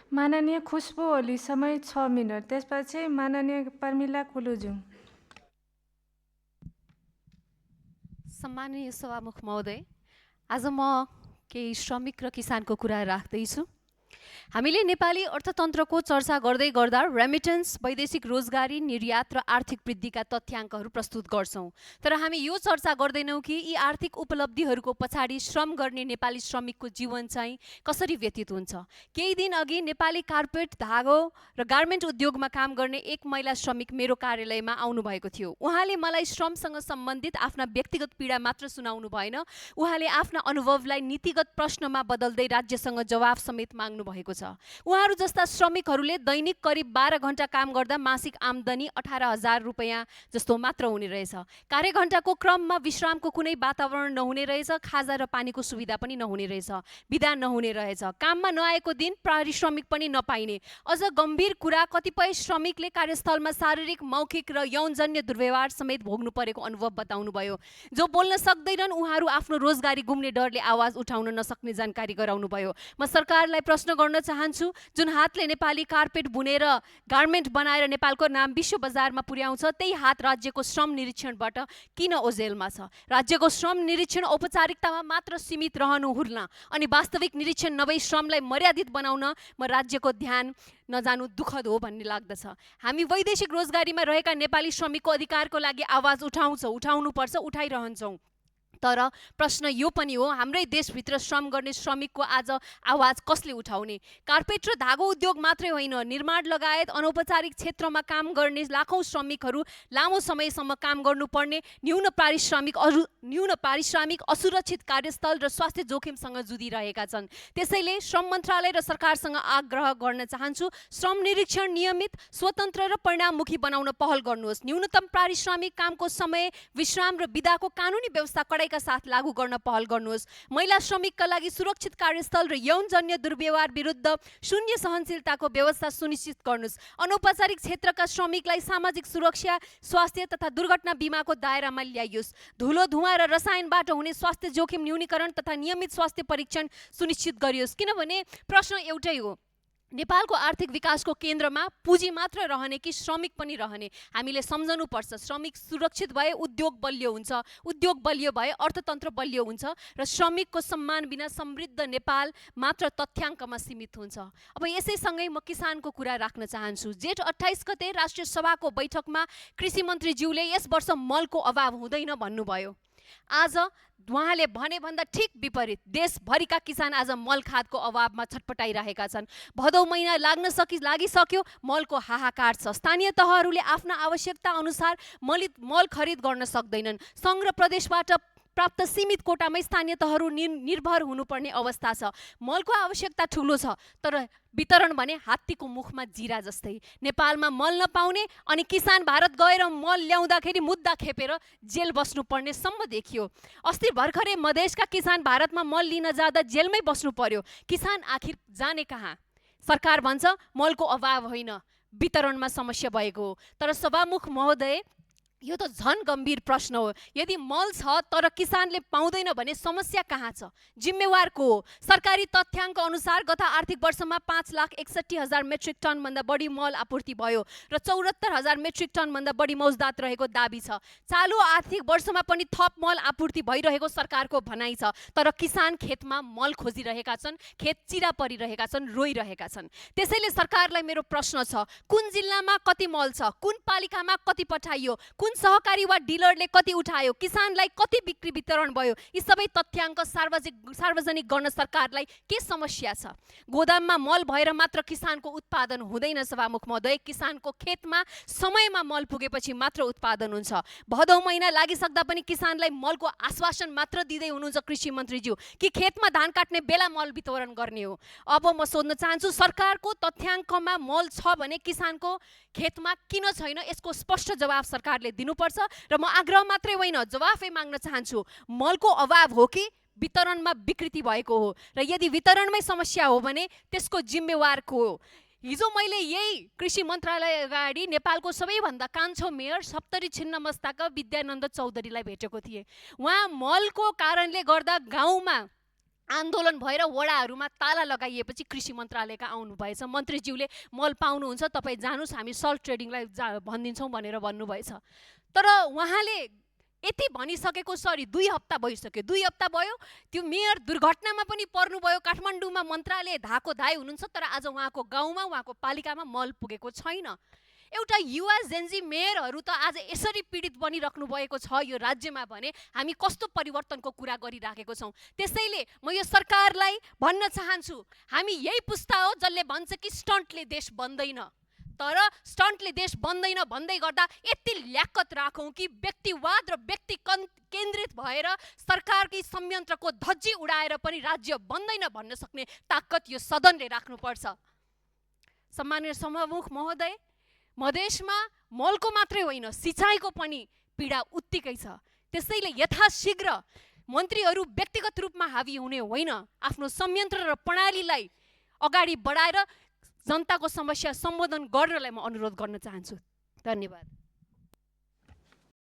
माननीय खुशबु ओली, समय 6 मिनट। त्यसपछि माननीय प्रमिला कुलुजुङ। सम्माननीय सभामुख महोदय, आज म केही श्रमिक र किसानको कुरा राख्दैछु। हामीले नेपाली अर्थतन्त्रको चर्चा गर्दै गर्दा रेमिटेन्स, वैदेशिक रोजगारी, निर्यात र आर्थिक वृद्धिका तथ्याङ्कहरू प्रस्तुत गर्छौँ। तर हामी यो चर्चा गर्दैनौँ कि यी आर्थिक उपलब्धिहरूको पछाडि श्रम गर्ने नेपाली श्रमिकको जीवन चाहिँ कसरी व्यतीत हुन्छ। केही दिन अघि नेपाली कार्पेट, धागो र गार्मेन्ट उद्योगमा काम गर्ने एक महिला श्रमिक मेरो कार्यालयमा आउनुभएको थियो। उहाँले मलाई श्रमसँग सम्बन्धित आफ्ना व्यक्तिगत पीडा मात्र सुनाउनु भएन, उहाँले आफ्ना अनुभवलाई नीतिगत प्रश्नमा बदल्दै राज्यसँग जवाफ समेत माग्नु भएको छ। उहाँहरू जस्ता श्रमिकहरूले दैनिक करिब 12 घण्टा काम गर्दा मासिक आम्दानी 18,000 रुपैयाँ जस्तो मात्र हुने रहेछ। कार्यघण्टाको क्रममा विश्रामको कुनै वातावरण नहुने रहेछ, खाजा र पानीको सुविधा पनि नहुने रहेछ, बिदा नहुने रहेछ, काममा नआएको दिन पारिश्रमिक पनि नपाइने। अझ गम्भीर कुरा, कतिपय श्रमिकले कार्यस्थलमा शारीरिक, मौखिक र यौनजन्य दुर्व्यवहार समेत भोग्नु परेको अनुभव बताउनु भयो। जो बोल्न सक्दैनन् उहाँहरू आफ्नो रोजगारी गुम्ने डरले आवाज उठाउन नसक्ने जानकारी गराउनु भयो। म सरकारलाई प्रश्न गर्न चाहन्छु, जुन हातले नेपाली कार्पेट बुनेर गार्मेन्ट बनाएर नेपालको नाम विश्व बजारमा पुर्याउँछ, त्यही हात राज्यको श्रम निरीक्षणबाट किन ओझेलमा छ? राज्यको श्रम निरीक्षण औपचारिकतामा मात्र सीमित रहनुहुन्न अनि वास्तविक निरीक्षण नभई श्रमलाई मर्यादित बनाउन म राज्यको ध्यान नजानु दुःखद हो भन्ने लाग्दछ। हामी वैदेशिक रोजगारीमा रहेका नेपाली श्रमिकको अधिकारको लागि आवाज उठाउनुपर्छ, उठाइरहन्छौँ। तर प्रश्न यो पनि हो, हाम्रै देशभित्र श्रम गर्ने श्रमिकको आज आवाज कसले उठाउने? कार्पेट र धागो उद्योग मात्रै होइन, निर्माण लगायत अनौपचारिक क्षेत्रमा काम गर्ने लाखौँ श्रमिकहरू लामो समयसम्म काम गर्नुपर्ने, न्यून पारिश्रमिक, असुरक्षित कार्यस्थल र स्वास्थ्य जोखिमसँग जुधिरहेका छन्। त्यसैले श्रम मन्त्रालय र सरकारसँग आग्रह गर्न चाहन्छु, श्रम निरीक्षण नियमित, स्वतन्त्र र परिणाममुखी बनाउन पहल गर्नुहोस्। न्यूनतम पारिश्रमिक, कामको समय, विश्राम र बिदाको कानुनी व्यवस्था का साथ लागू गर्न पहल गर्नुहोस्। महिला श्रमिकका लागि सुरक्षित कार्यस्थल र यौनजन्य दुर्व्यवहार विरुद्ध शून्य सहनशीलताको व्यवस्था सुनिश्चित गर्नुहोस्। अनौपचारिक क्षेत्रका श्रमिकलाई सामाजिक सुरक्षा, स्वास्थ्य तथा दुर्घटना बिमाको दायरामा ल्याइयोस्। धुलो, धुवाँ र रसायनबाट हुने स्वास्थ्य जोखिम न्यूनीकरण तथा नियमित स्वास्थ्य परीक्षण सुनिश्चित गरियोस्। किनभने प्रश्न एउटै हो, नेपालको आर्थिक विकासको केन्द्रमा पुँजी मात्र रहने कि श्रमिक पनि रहने? हामीले सम्झनुपर्छ। श्रमिक सुरक्षित भए उद्योग बलियो हुन्छ, उद्योग बलियो भए अर्थतन्त्र बलियो हुन्छ र श्रमिकको सम्मान बिना समृद्ध नेपाल मात्र तथ्याङ्कमा सीमित हुन्छ। अब यसैसँगै म किसानको कुरा राख्न चाहन्छु। जेठ 28 गते राष्ट्रिय सभाको बैठकमा कृषि मन्त्रीज्यूले यस वर्ष मलको अभाव हुँदैन भन्नुभयो। आज उहाँले भने भन्दा ठिक विपरीत देशभरिका किसान आज मल खादको अभावमा छटपटाइरहेका छन्। भदौ महिना लागिसक्यो, मलको हाहाकार छ। स्थानीय तहहरूले आफ्ना आवश्यकता अनुसार मल खरिद गर्न सक्दैनन्। सङ्घ र प्रदेशबाट प्राप्त सीमित कोटामै स्थानीय तहहरू निर्भर हुनुपर्ने अवस्था छ। मलको आवश्यकता ठुलो छ, तर वितरण भने हात्तीको मुखमा जिरा जस्तै। नेपालमा मल नपाउने अनि किसान भारत गएर मल ल्याउँदाखेरि मुद्दा खेपेर जेल बस्नुपर्ने सम्म देखियो। अस्ति भर्खरै मधेसका किसान भारतमा मल लिन जाँदा जेलमै बस्नु पर्यो। किसान आखिर जाने कहाँ? सरकार भन्छ मलको अभाव होइन, वितरणमा समस्या भएको हो। तर सभामुख महोदय, यो त झन गम्भीर प्रश्न हो। यदि मल छ तर किसानले पाउँदैन भने समस्या कहाँ छ? जिम्मेवार को हो? सरकारी तथ्याङ्क अनुसार गत आर्थिक वर्षमा 5,61,000 मेट्रिक टनभन्दा बढी मल आपूर्ति भयो र 74,000 मेट्रिक टनभन्दा बढी मौजदात रहेको दाबी छ। चालु आर्थिक वर्षमा पनि थप मल आपूर्ति भइरहेको सरकारको भनाइ छ। तर किसान खेतमा मल खोजिरहेका छन्, खेत चिरा परिरहेका छन्, रोइरहेका छन्। त्यसैले सरकारलाई मेरो प्रश्न छ, कुन जिल्लामा कति मल छ, कुन पालिकामा कति पठाइयो, कुन सहकारी वा डिलरले कति उठायो, किसानलाई कति बिक्री वितरण भयो, यी सबै तथ्याङ्क सार्वजनिक गर्न सरकारलाई के समस्या छ? गोदाममा मल भएर मात्र किसानको उत्पादन हुँदैन सभामुख महोदय। किसानको खेतमा समयमा मल पुगेपछि मात्र उत्पादन हुन्छ। भदौ महिना लागिसक्दा पनि किसानलाई मलको आश्वासन मात्र दिँदै हुनुहुन्छ कृषि मन्त्रीज्यू कि खेतमा धान काट्ने बेला मल वितरण गर्ने हो। अब म सोध्न चाहन्छु, सरकारको तथ्याङ्कमा मल छ भने किसानको खेतमा किन छैन? यसको स्पष्ट जवाब सरकारले दिनुपर्छ र म आग्रह मात्रै होइन, जवाफै माग्न चाहन्छु। मलको अभाव हो कि वितरणमा विकृति भएको हो? र यदि वितरणमै समस्या हो भने त्यसको जिम्मेवार को हो? हिजो मैले यही कृषि मन्त्रालय अगाडि नेपालको सबैभन्दा कान्छो मेयर सप्तरी छिन्नमस्ताका विद्यानन्द चौधरीलाई भेटेको थिएँ। उहाँ मलको कारणले गर्दा गाउँमा आन्दोलन भएर वडाहरूमा ताला लगाइएपछि कृषि मन्त्रालयका आउनुभएछ। मन्त्रीज्यूले मल पाउनुहुन्छ, तपाईँ जानुहोस्, हामी सल्ट ट्रेडिङलाई भनिदिन्छौँ भनेर भन्नुभएछ। तर उहाँले यति भनिसकेको, सरी 2 हप्ता भइसक्यो, 2 हप्ता भयो, त्यो मेयर दुर्घटनामा पनि पर्नुभयो। काठमाडौँमा मन्त्रालय धाको धाइ हुनुहुन्छ, तर आज उहाँको गाउँमा, उहाँको पालिकामा मल पुगेको छैन। एउटा युवा जेन्जी मेयरहरू त आज यसरी पीडित बनिराख्नु भएको छ यो राज्यमा भने हामी कस्तो परिवर्तनको कुरा गरिराखेको छौँ। त्यसैले म यो सरकारलाई भन्न चाहन्छु, हामी यही पुस्ता हो जसले भन्छ कि स्टन्टले देश बन्दैन। तर स्टन्टले देश बन्दैन भन्दै गर्दा यति ल्याकत राखौँ कि व्यक्तिवाद र व्यक्ति केन्द्रित भएर सरकारकी संयन्त्रको धज्जी उडाएर पनि राज्य बन्दैन भन्न सक्ने ताकत यो सदनले राख्नुपर्छ। सम्माननीय सभामुख महोदय, मधेसमा मलको मात्रै होइन, सिँचाइको पनि पीडा उत्तिकै छ। त्यसैले यथाशीघ्र मन्त्रीहरू व्यक्तिगत रूपमा हावी हुने होइन, आफ्नो संयन्त्र र प्रणालीलाई अगाडि बढाएर जनताको समस्या सम्बोधन गर्नलाई म अनुरोध गर्न चाहन्छु। धन्यवाद।